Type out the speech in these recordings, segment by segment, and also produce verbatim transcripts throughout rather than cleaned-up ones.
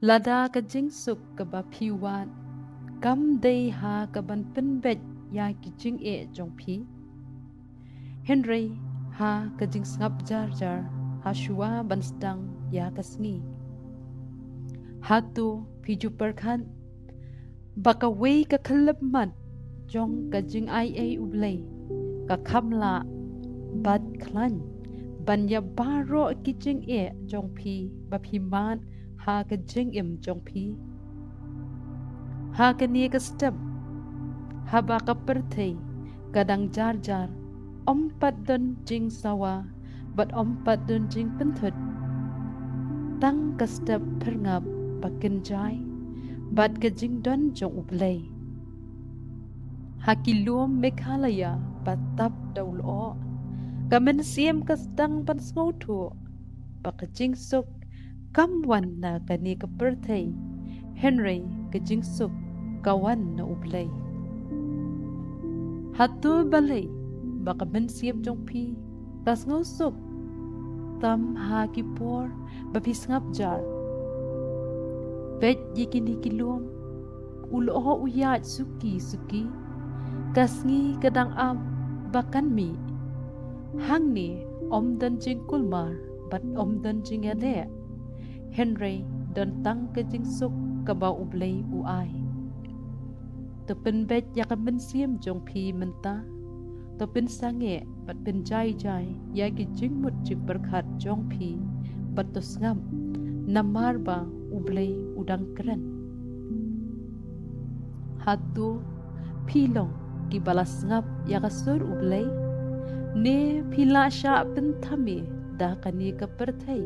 Lada ka jingsuk kaba phi wad kam dei ha kaban pynbeit ïa ki jingeh jong phi, hynrei ha ka jingsngap jar jar ha shuwa ban sdang ïa ka sngi. Hato phi ju pyrkhat ba kawei ka khyllipmat jong ka jingaiei U Blei ka kham lah bad khlaiñ ban ïa baroh ki jingeh jong phi ba phi mad ha ka jingim jong phi? Ha kane ka step, haba ka pyrthei ka dang jar jar, ym pat don jingsawa bad ym pat don jingpynthut. Tang ka step pyrngap ba kynjai bad ka jingdon jong U Blei. Ha ki lum Meghalaya ba tap da u lyoh, ka mynsiem ka sdang ban sngewthuh ba ka jingsuk kam wan na kane ka pyrthei, hynrei ka jingsuk ka wan na U Blei. Hato balei ba ka mynsiem jong phi ka sngewsuk tam ha ki por ba phi sngap jar? Peit ïa kine ki lum, u lyoh u ïaid suki suki, ka sngi ka dang ap ba kan mih. Hangne ym don jingkulmar bad ym don jingïaleh, hynrei don tang ka jingsuk kaba U Blei u ai. To pynbeit ïa ka mynsiem jong phi mynta. To pynsangeh bad pynjai jai ïa ki jingmut jingpyrkhat jong phi bad to sngap, namar ba U Blei u dang kren. Hato phi long kiba la sngap ïa ka sur U Blei, ne phi la shah pynthame da kane ka pyrthei?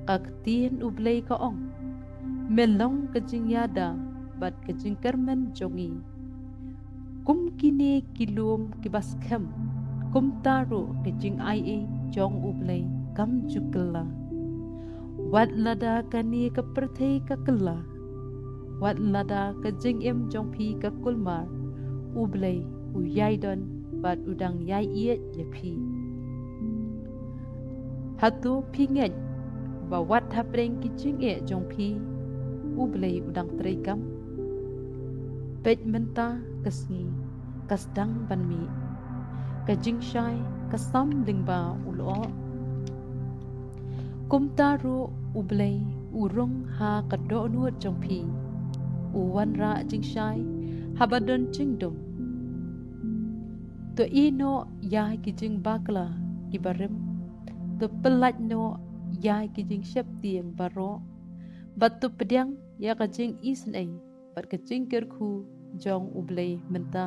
Ka ktien U Blei ka ong, me long ka jingïada bad ka jingkyrmen jong ngi. Kum kine ki lum kiba skhem, kumta ruh ka jingaiei jong U Blei kam ju kylla. Wat lada kane ka pyrthei ka kylla, wat lada ka jingim jong phi ka kulmar, U Blei u ïai don bad u dang ïai ïeit ïa phi. Hato phi ngeit ba wat hapdeng ki jingeh jong phi U Blei u dang treikam? Peit mynta ka sngi ka sdang ban mih, ka jingshai ka sam lyngba u lyoh. Kumta ruh U Blei u rung ha ka dohnud jong phi, u wanrah jingshai haba don jingdum. To ïeh noh ïa ki jingbakla kiba rim, to pyllait noh ïa ki jingsheptieng baroh, bad to pdiang ïa ka jingisynei bad ka jingkyrkhu jong U Blei mynta.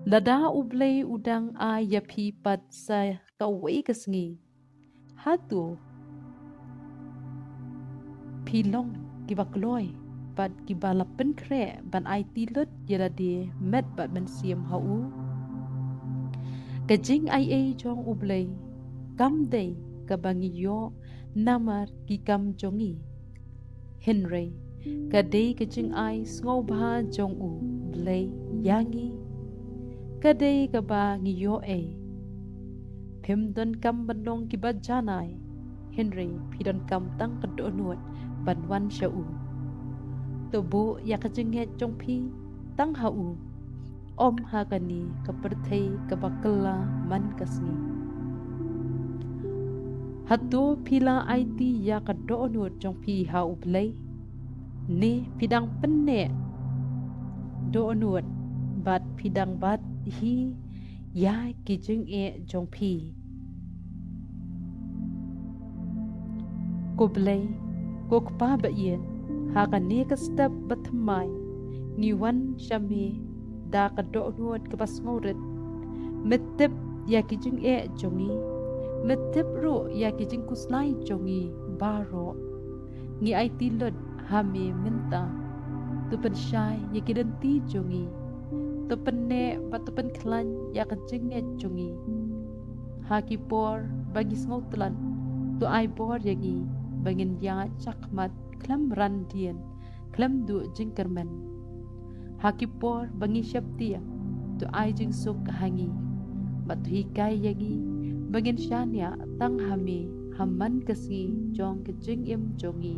Lada U Blei u dang ai ïa phi pat sa kawei ka sngi, hato phi long kiba kloi bad kiba la pynkhreh ban aiti lut ïa lade met bad mynsiem ha u? Ka jingaiei jong U Blei kam dei kaba ngi ïoh namar ki kam jong ngi, hynrei ka dei ka jingai sngewbha jong U Blei ïa ngi. Ka dei kaba ngi ïoh ei. Phim donkam ban long kiba janai, hynrei phi donkam tang ka dohnud ban wan sha u. To buh ïa ka jingngeit jong phi tang ha u, ym ha kane ka pyrthei kaba kylla man ka sngi. Hato phi la aiti ïa ka dohnud jong phi ha U Blei, ne phi dang pynneh dohnud bad phi dang bat hi ïa ki jingeh jong phi? Ko Blei, ko Kpa ba ïeit, ha kane ka step ba thymmai ngi wan sha me da ka dohnud kaba sngewrit. Me tip ïa ki jingeh jong ngi, me tip ruh ïa ki jingkhuslai jong ngi baroh. Ngi aiti lut ha me mynta. To pynshai ïa ki lynti jong ngi. To pynneh bad to pynkhlaiñ ïa ka jingngeit jong ngi. Ha ki por ba ngi sngewtlot, to ai bor ïa ngi ba ngin ïaid shakhmat khlem ran dien, khlem duh jingkyrmen. Ha ki por ba ngi sheptieng, to ai jingsuk ha ngi, bad to hikai ïa ngi ba ngin shaniah tang ha me ha man ka sngi jong ka jingim jong ngi.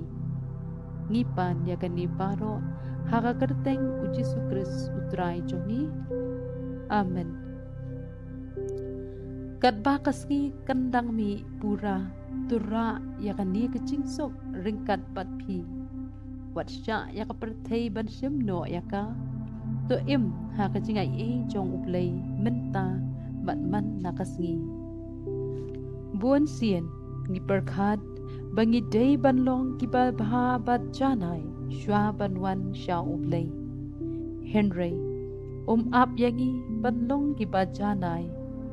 Ngi pan ïa kane baroh ha ka kyrteng U Jisu Khrist U Trai jong ngi. Amen. Katba ka sngi kan dang mih pura, to rah ïa kane ka jingsuk ryngkat bad phi. Wat shah ïa ka pyrthei ban shim noh ïa ka. To im ha ka jingaiei jong U Blei mynta bad man la ka sngi. Bun sien ngi pyrkhat ba ngi dei ban long kiba bha bad janai shuwa ban wan sha U Blei. Hynrei um ap ïa ngi ban long kiba janai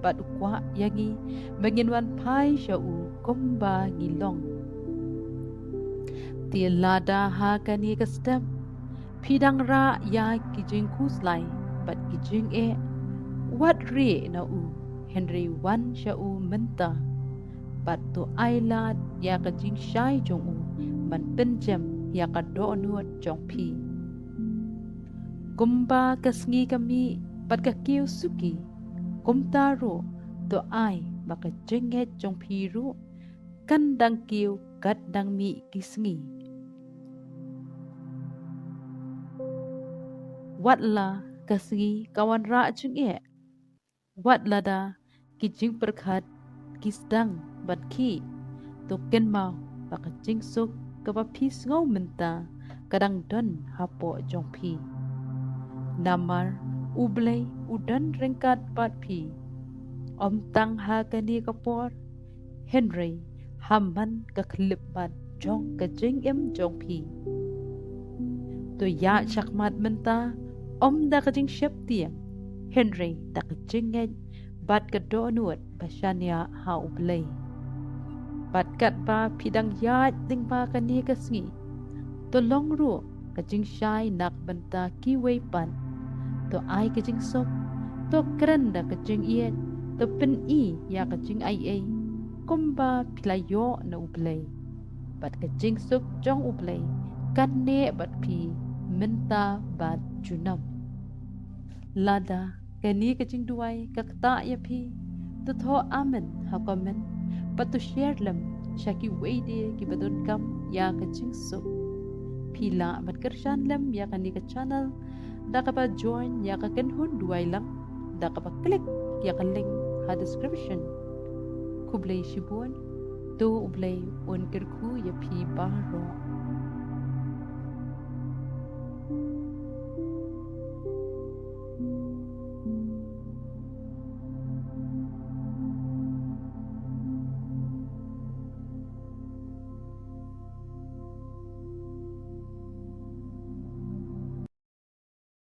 bad u kwah ïa ngi ba ngin wan phai sha u kumba ngi long. Te lada ha kane ka step phi dang rah ïa ki jingkhuslai bad ki jingeh, wat rieh na u, hynrei wan sha u mynta. Bad to ai lad ïa ka jingshai jong u ban pynjem ïa ka dohnud jong phi. Kumba ka sngi ka mih bad ka kiew suki, kumta ruh to ai ba ka jingngeit jong phi ruh kan dang kiew kat dang mih ki sngi. Wat la ka sngi ka wanrah jingeh, wat lada ki jingpyrkhat ki sdang ban khih, to kynmaw ba ka jingsuk kaba phi sngew mynta ka dang don hapoh jong phi. Namar U Blei u don ryngkat bad phi, ym tang ha kane ka por, hynrei ha man ka khyllipmat jong ka jingim jong phi. To ïaid shakhmat mynta ym da ka jingsheptieng, hynrei da ka jingngeit bad ka dohnud ba shaniah ha U Blei. Bad katba phi dang ïaid lyngba kane ka sngi, to long ruh ka jingshai na ka bynta kiwei pat. To ai ka jingsuk, to kren da ka jingïeit, to pyni ïa ka jingaiei kumba phi la ïoh na U Blei. Bad ka jingsuk jong U Blei kan neh bad phi mynta bad junom. Lada kane ka jingduwai ka ktah ïa phi, to thoh amen ha comment bad to share lem sha kiwei de kiba donkam ïa ka jingsuk. Phi lah ban kyrshan lem ïa kane ka channel da kaba join ïa ka kynhun duwai lang da kaba click ïa ka link ha description. Khublei shibun. To U Blei un kyrkhu ïa phi baroh.